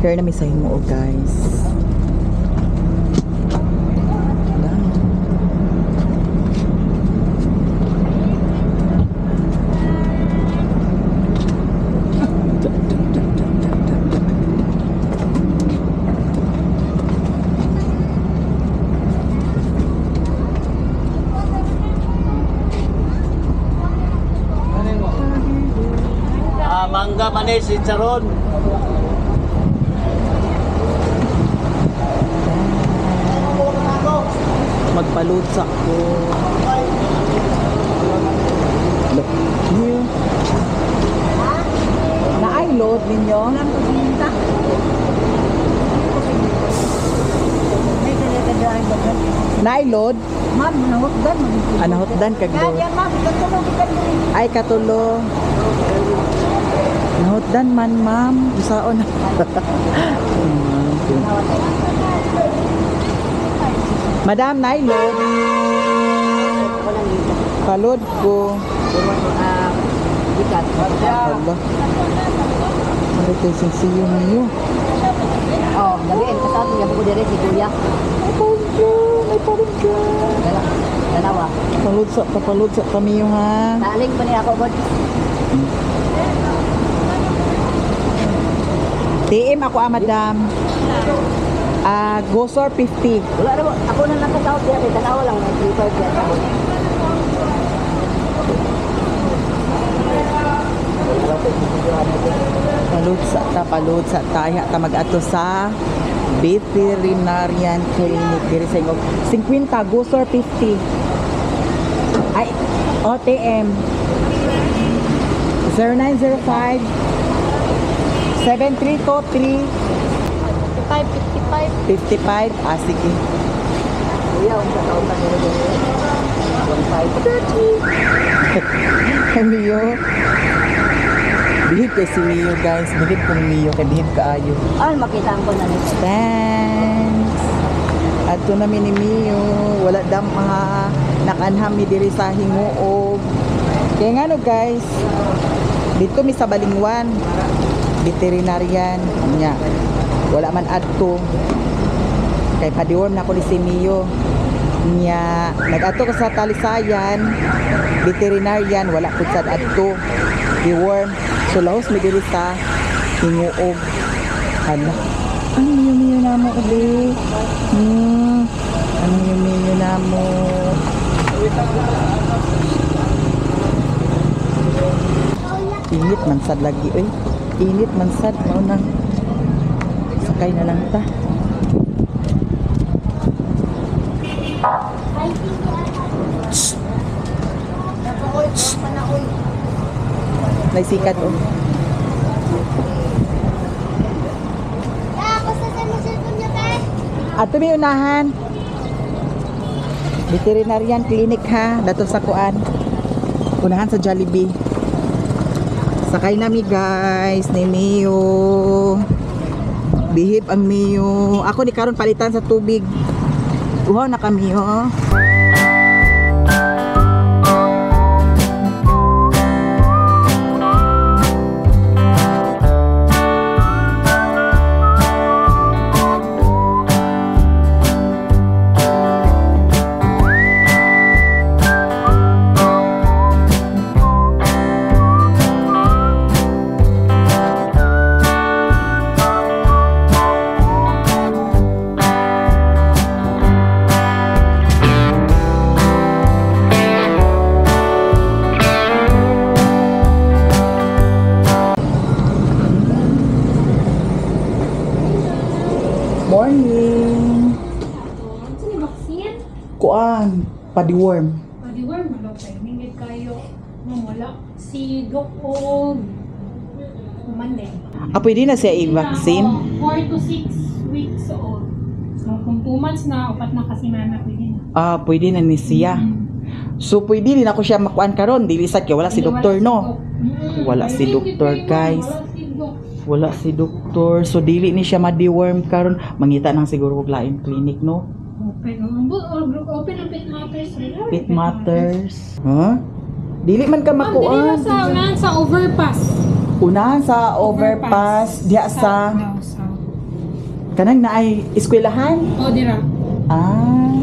Here na mi sa Hinguog, guys. Ah, mangga manis, si Charon. Magpalutsa ko. Look, niyo. Naay load ninyo? Naay load? Ma'am, nahutdan. Ah, nahutdan kag load. Yan, ma'am. Katulo, gikan diri. Ay, katulo. Nahutdan man, ma'am. Usaon na. Madam, naay load. Palod ko. Gikan. Hala. Ano kay sinsiyo niyo? Oh, gabiin ka sa atin. Yapo ko diri si Kuya. Ay, parang Ay, parang Dalawa. Palod sa, papalod sa kami yung ha. Taling pa niya ako, God. TM ako ah, madam. Ah, Gosor 50. Wala na mo. Ako na lang kasawag diya. Kay tanawa lang. 3-5 diya. Palod sa ta, palod sa ta. Ay, ta mag-ato sa veterinarian clinic diri sa Ingog. 50, Gosor 50. Ay, OTM. 0905 7323 55. 55. Ah, sige. Kuya, unsa taon ka diri diri? 1.5. Mio. Bihib kay si Mio, guys. Bihib kong Mio. Kay bihib kaayo. Ah, makita ko na nito. Thanks. Adto na mi ni Mio. Wala dam ha. Nakanham mi diri sa Hinguog. Kaya nga no, guys. Dito mi sa Balingwan. Veterinarian. Nya. Wala man adto. Kay padiworm na ko ni si Mio. Nya, nag-adto ko sa Talisayan, veterinarian, wala pud sad adto. Deworm. So lahos mi diri sa Hinguog. Hala. Ang Mio Mio namo uli. Ang Mio Mio namo. Init man sad lagi oy. Init man sad mao nang sakay na lang ta. Naisikat oh. Ato may unahan. Veterinarian clinic ha, dato sa kuan. Unahan sa Jollibee. Sakay nami guys ni Mio. Bihib ang Mio. Ako ni karon palitan sa tubig. Uhaw na kami oh. Morning. Ano ni vaccine? Kuan, padiworm. Padiworm, wala kayo. Mingit kayo. Wala. Si Doc og Monday. Ah, pwede na siya i-vaccine? 4 to 6 weeks old. So, kung 2 months na, upat na kasi mana, pwede na. Ah, pwede na ni siya. So pwede din ako siya makuan karon, dili sad kay wala si Wala doktor si no. Doc. Wala si Ay, doktor, hindi kayo, guys. Wala si Doc. Wala si doktor. So dili ni siya ma-deworm karon. Mangita nang siguro og lain clinic no. Open. Oh, open ang Pet Matters. Pet Matters. Huh? Dili man ka Ma'am, dili na makuan. sa unahan sa overpass. Unahan sa overpass diha sa South daw, south. Kanang naay eskwelahan? Oh, dira. Ah.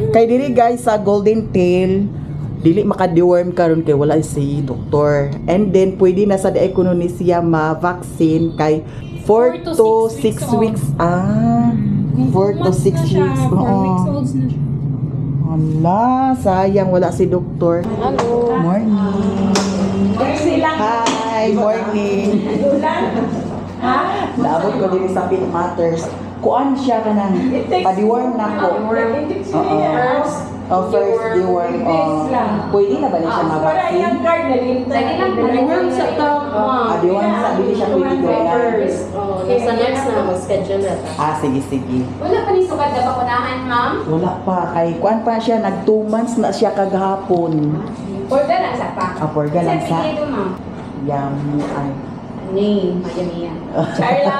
Kay diri guys sa Golden Tail, dili maka-deworm karon kay wala si doktor. And then pwede na sa diay kuno ni siya ma-vaccine kay 4 to 6 weeks. Ah. Kung 4 to 2 months 6 na siya, weeks. 4 Oo. weeks old na siya. Hala, sayang wala si doktor. Hello. Morning. Hi, morning. Naabot ko diri sa Pit Matters. Kuan siya kanang pa-deworm na ko. Oo. Oh, first deworm. Oh. Pwede na ba niya siya ma-vaccine? Deworm sa tao. Ah, deworm sa dili siya pwede gawin. Oh, nasa next na mag-schedule na ta. Ah, sige, sige. Wala pa ni sugad na bakunahan, ma'am? Wala pa. Kay kuan pa siya, nag 2 months na siya kagahapon. Order lang sa pa. Ah, porga lang sa. Sa ma'am. Yamu ay. Name, Mayamiya. Charla.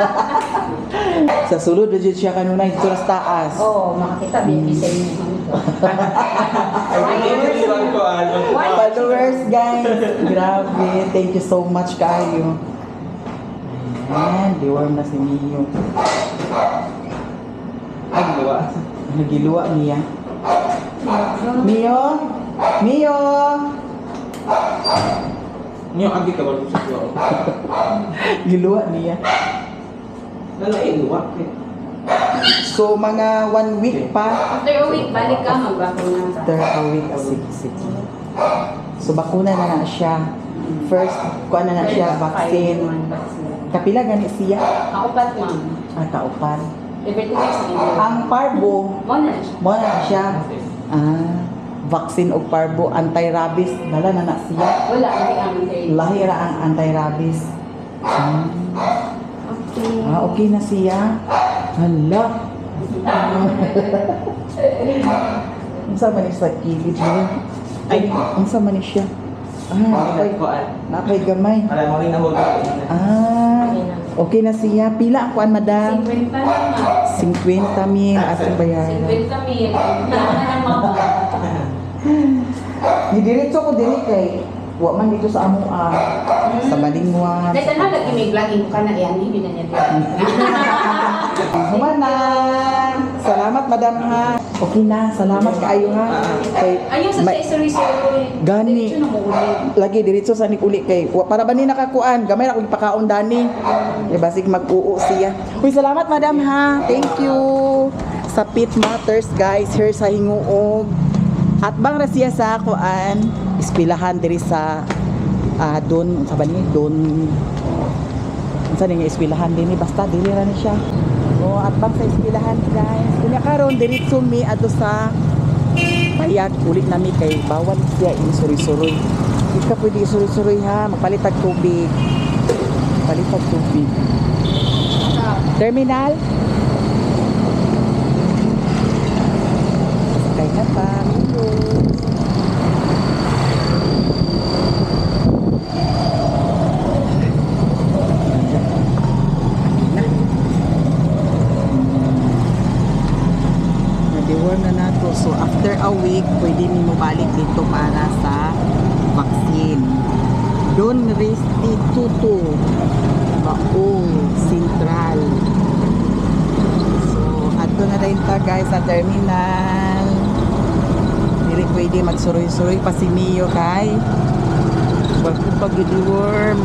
Sa sulod, legit siya kanunay dito sa taas. Oo, makakita baby sa inyo. Followers, guys. Grabe. Thank you so much kayo. Ayan, deworm na si Mio. Ay, luwa. Nagiluwa niya. Mio? Mio! Niyo, agi ka ba sa luwa? Giluwa niya. Lalaki, luwa. So, mga 1 week pa. After a week, balik ka, magbakuna ka. After a week, ah, sige, sige. So, bakuna na na siya. First, kuha na na siya, vaccine. Kapila gani siya. Kaupat, ma'am. Ah, kaupan. Every 2 weeks, na Ang parvo, Mo na siya. mo na na siya. Ah, vaccine og parvo, anti-rabies, dala na na siya. Wala, hindi ang day. Lahi ra ang anti-rabies. Ah, Okay. ah, okay na siya. Hala. Unsa man ni sa kilid niya? Ay, unsa man ni siya? Ah, napay, napay gamay. Alam mo rin na huwag. Ah, okay na siya. Pila ang kuan, madam? 50 lang, ma'am. 50 mil atong bayaran. 50 mil. Tama na, ma'am. Nidiretso ko diri kay wa man dito sa amo ah, sa Balingwan. Dahil na lagi may vlogging ko ka na yan, hindi na niya. Human na. Salamat madam ha. Okay na, salamat kaayo ha. Kay Ayaw sa may- siya isuri-suri. Gani. Diretso na mo ulit. Lagi diretso sa uli kay wa para ba ni nakakuan gamay ra kog pakaon dani. Kay basig mag-uo siya. Uy, salamat madam ha. Thank you. Sa Pit Matters guys, here sa Hinguog. At bang ra siya sa kuan, eskwelahan diri sa ah, don sa ba ni don unsa ni nga eskwelahan dinhi basta diri ra ni siya. Oh, at bang sa eskwelahan guys. Kunya karon diretso mi adto sa payag ulit nami kay bawal siya isuri-suroy. Di ka pwede isuri-suroy ha, magpalit tag tubig. Palit tag tubig. Terminal. Sakay na pa, Milo. Na. Na-deworm na nato. So, after a week, pwede ni mo balik dito para sa vaccine. Don Restituto, Baul, Central. So, adto na rin ta guys sa terminal. Dili pwede magsuroy-suroy pa si Mio kay wag ko pag deworm.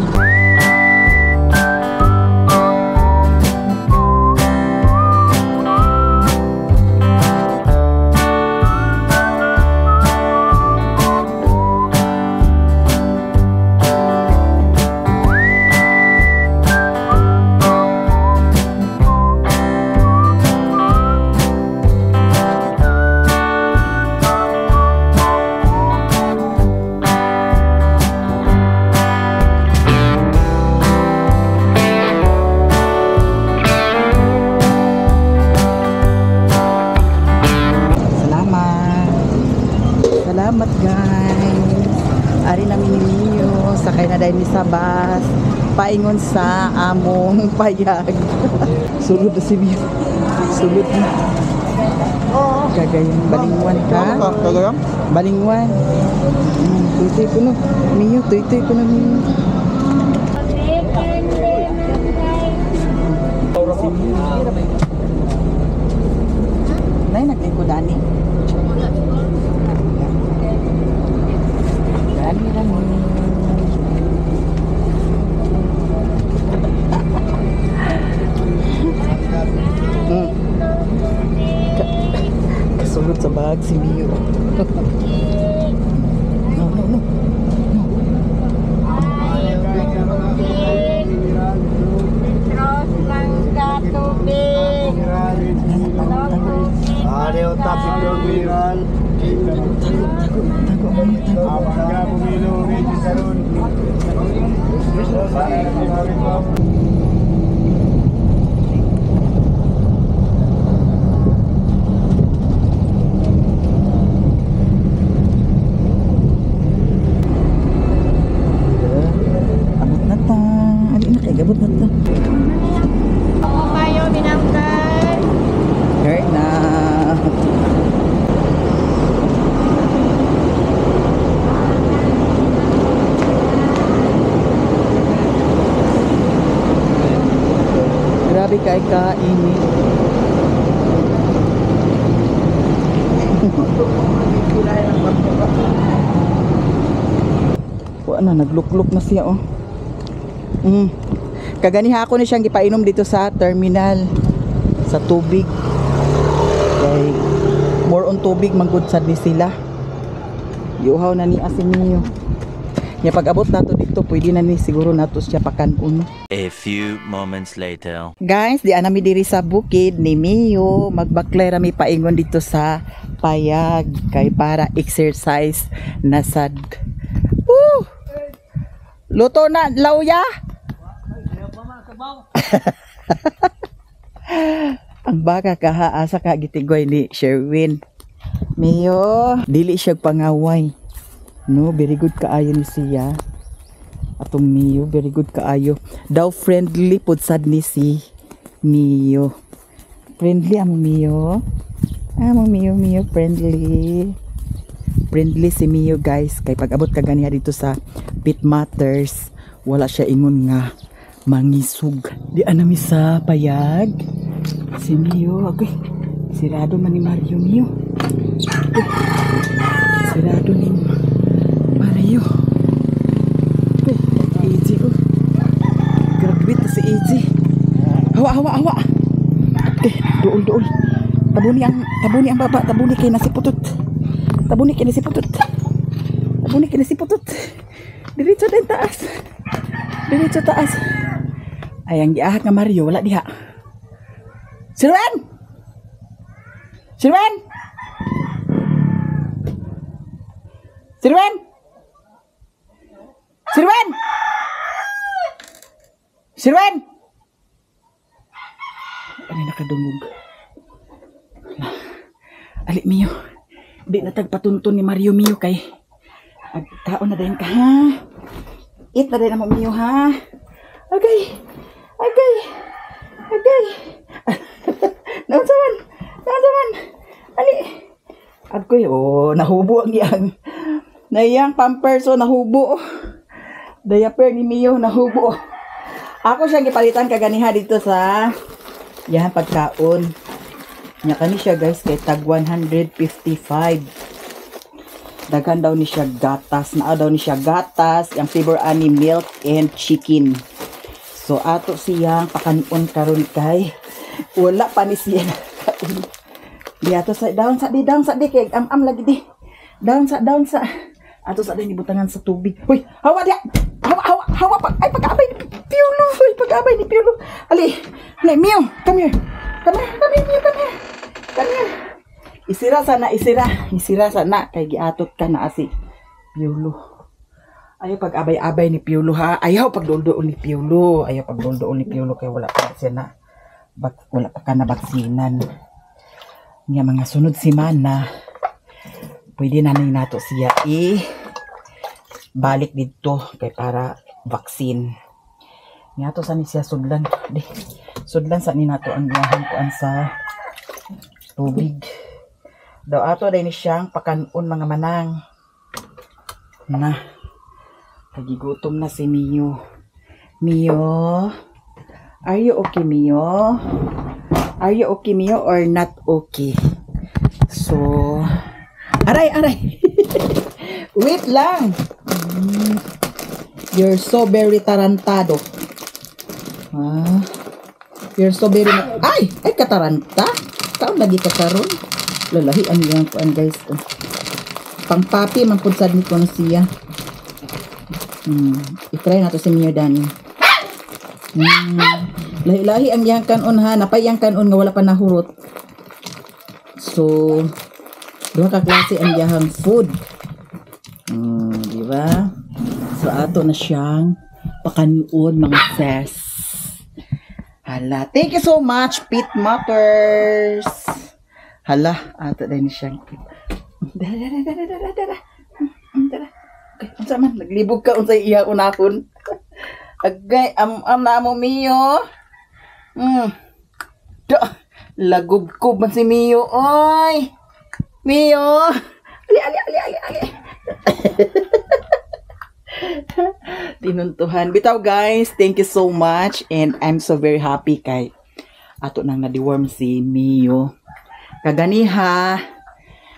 Salamat. Salamat guys. Ari namin ni Mio, sakay na dahil mi sa bus. Paingon sa among payag. Sulod na si Mio. Sulod na. Gagayan. Balingwan ka? Kagayam? Balingwan. Tuy-tuy ko no. Mio, tuy-tuy ko na Mio. Si Mio. Nag si Mio. No, no, no. No. Petros, mangga, tubig. Ayaw tapik yung mineral. Tago, tago, tago, Mio, tago. Mangga, pumilo, chicharon. Abot na ta. Ali na kay gabot na ta. Ako kayo, minangkay. Here na. Grabe kay kainit. Wala na, naglukluk na siya oh. Kaganiha ako ni siyang gipainom dito sa terminal sa tubig. Kay more on tubig manggod sad ni sila. Yuhaw na ni asin ninyo. Nya pag abot nato dito, pwede na ni siguro nato siya pakan-on. A few moments later. Guys, di anami diri sa bukid ni Mio, magbaklay rami paingon dito sa payag kay para exercise na sad. Woo! Luto na lauya. Ang baka kaha asa ka gitigoy ni Sherwin. Mio, dili siya pangaway. No, very good kaayo ni siya. Atong Mio, very good kaayo. Daw friendly pud sad ni si Mio. Friendly ang Mio. Among Mio, Mio friendly. Friendly si Mio guys. Kay pag abot ka ganiha dito sa Pit Matters, wala siya ingon nga mangisug. Di anami sa payag. Si Mio, okay. Sirado man ni Mario Mio. Uy, sirado ni Mario. Uy, AJ oh. Graduate na si AJ. Hawa, hawa, hawa. Okay, duol, duol. Tabuni ang baba, tabuni kay nasi putot. Tabuni kay nasi putot. Tabuni kay nasi putot. Diretso din taas. Diretso taas. Ay, ang giahak nga Mario, wala diha. Sirwan! Sirwan! Sirwan! Sirwan! Sirwan! Ano nakadungog? Ali Mio, di na tagpatuntun ni Mario Mio kay agkaon na din ka ha. Eat na din mo Mio ha. Okay. Okay. Okay. Naunsa man? Naunsa man? Ali. Agkoy, oh, nahubo ang iyang. Naiyang pampers, oh, nahubo. Diaper ni Mio, nahubo. Ako siyang gipalitan kaganiha dito sa yan pagkaon. Nya kani siya guys kay tag 155. Daghan daw ni siya gatas, naa daw ni siya gatas, ang flavor ani milk and chicken. So ato siyang pakanon karon kay wala pa ni siya nakaon. Di ato sa down sa di down sa di kay am-am lagi di. Down sa down sa. Ato sa di nibutangan sa tubig. Hoy, hawa diha. Hawa hawa hawa pag ay pag-abay ni Piolo. Hoy, pag-abay ni Piolo. Ali, ali Mio, come here. Come here, come here, Mio, come here. Come here. Isira sana, isira. Isira sana kay giatot ka na asi. Piolo. Ayaw pag-abay-abay ni Piolo ha. Ayaw pagduldoon ni Piolo. Ayaw pagduldoon ni Piolo kay wala pa siya na bak, wala pa ka na baksinan. Nga mga sunod semana pwede na ni nato siya i balik dito kay para vaccine. Nga to sa ni siya sudlan. Di, sudlan sa ni nato ang iyahang kuan sa tubig. Daw ato day ni siyang pakanon mga manang. Na. Kagigutom na si Mio. Mio, are you okay, Mio? Are you okay, Mio, or not okay? So, aray, aray. Wait lang. You're so very tarantado. Ah, you're so very... Ay! Ay, kataranta. Taon lagi ka karon. Lalahi ang iyang kuan, guys. Oh. Pang puppy man pud sad ni kuno siya. I-try nato si Mio dani. Lahi-lahi ang iyang kanon ha. Napay iyang kanon nga wala pa nahurot. So, duha ka klase ang iyang food. Di ba? So, ato na siyang pakanuod, mga ses. Hala, thank you so much, Pete Matters. Hala, ato din siyang. Dara, dara, dara, dara, dara. Dara. Okay, unsa man, naglibog ka unsay iya unakon. Agay, am am na mo, Mio. Da, lagubkob man si Mio, oy. Mio. Ali, ali, ali, ali, ali. Tinuntuhan. Bitaw guys, thank you so much and I'm so very happy kay ato nang na-deworm si Mio. Kaganiha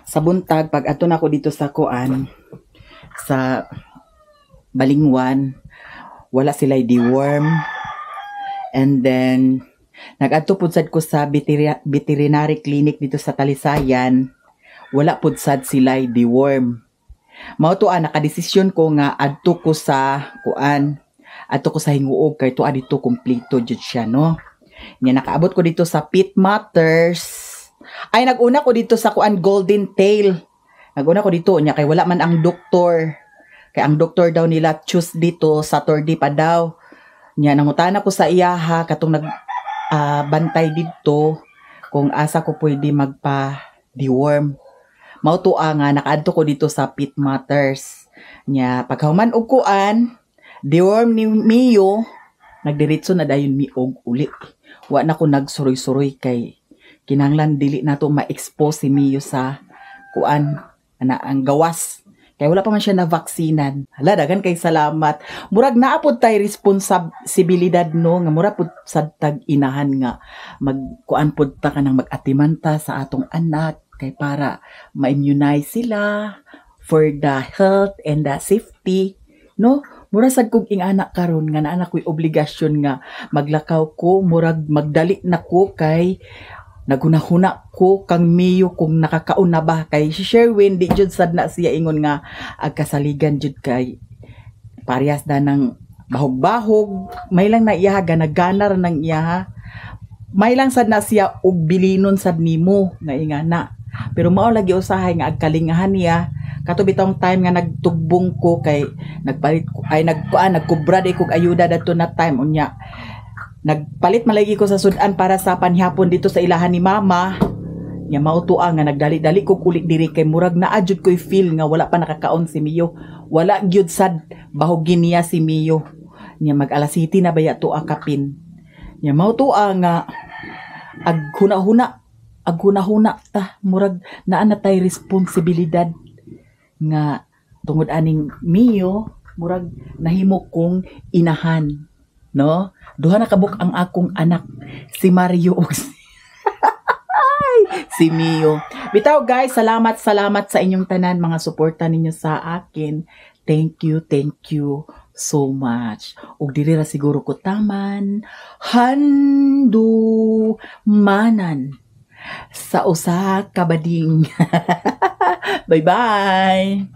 sa buntag pag ato na ko dito sa kuan sa Balingwan, wala sila deworm. And then nag-adto pud sad ko sa veterinary clinic dito sa Talisayan, wala pud sad sila deworm. Mao to nakadesisyon ko nga adto ko sa kuan, adto ko sa Hinguog kay tuwa dito kumpleto jud siya, no. Nya nakaabot ko dito sa Pit Matters. Ay, naguna ko dito sa kuan, Golden Tail. Naguna ko dito nya kay wala man ang doktor. Kay ang doktor daw nila Tuesday to Saturday pa daw. Nya nangutana ko sa iyaha katong nag bantay didto kung asa ko pwede magpa deworm. Mao to nga nakaadto ko dito sa Pit Matters. Nya paghuman og kuan, deworm ni Mio, nagdiretso na dayon mi og uli. Wa na ko nagsuroy-suroy kay kinahanglan dili nato ma-expose si Mio sa kuan ana ang gawas. Kay wala pa man siya na vaksinan. Hala, daghan kay salamat. Murag naa pud tay responsibilidad, no, nga mura pud sad tag inahan nga magkuan pud ta kanang mag-atiman ta sa atong anak kay para ma-immunize sila for the health and the safety, no. Mura sad kog ingana karon nga naa na ko'y obligasyon nga maglakaw ko, murag magdali na ko kay naghunahuna ko kang Mio kung nakakaon na ba, kay si Sherwin di jud sad na siya ingon nga agkasaligan jud kay parehas na ng bahog-bahog, may lang na iya ganaganar ng iya, may lang sad na siya og bilinon sad nimo nga ingana, pero mao lagi usahay nga agkalingahan niya. Kato bitong time nga nagtugbong ko kay nagpalit ko, ay nagkuan, nagkubra di kog ayuda dadto na time, unya nagpalit malagi ko sa sudan para sa panihapon dito sa ilahan ni mama nya. Mao to nga nagdali-dali ko uli diri kay murag naa jud ko'y feel nga wala pa nakakaon si Mio, wala gyud sad bahugin niya si Mio. Nya mag alas 7 na baya to akapin. Nya mao to nga aghuna-huna ta, murag naa na tay responsibilidad nga tungod aning Mio, murag nahimo kong inahan, no. Duha na kabuk ang akong anak, si Mario ug si Mio. Bitaw guys, salamat salamat sa inyong tanan mga suporta ninyo sa akin. Thank you, thank you so much. Ug diri ra siguro ko taman, handu manan sa usa ka bading. Bye bye.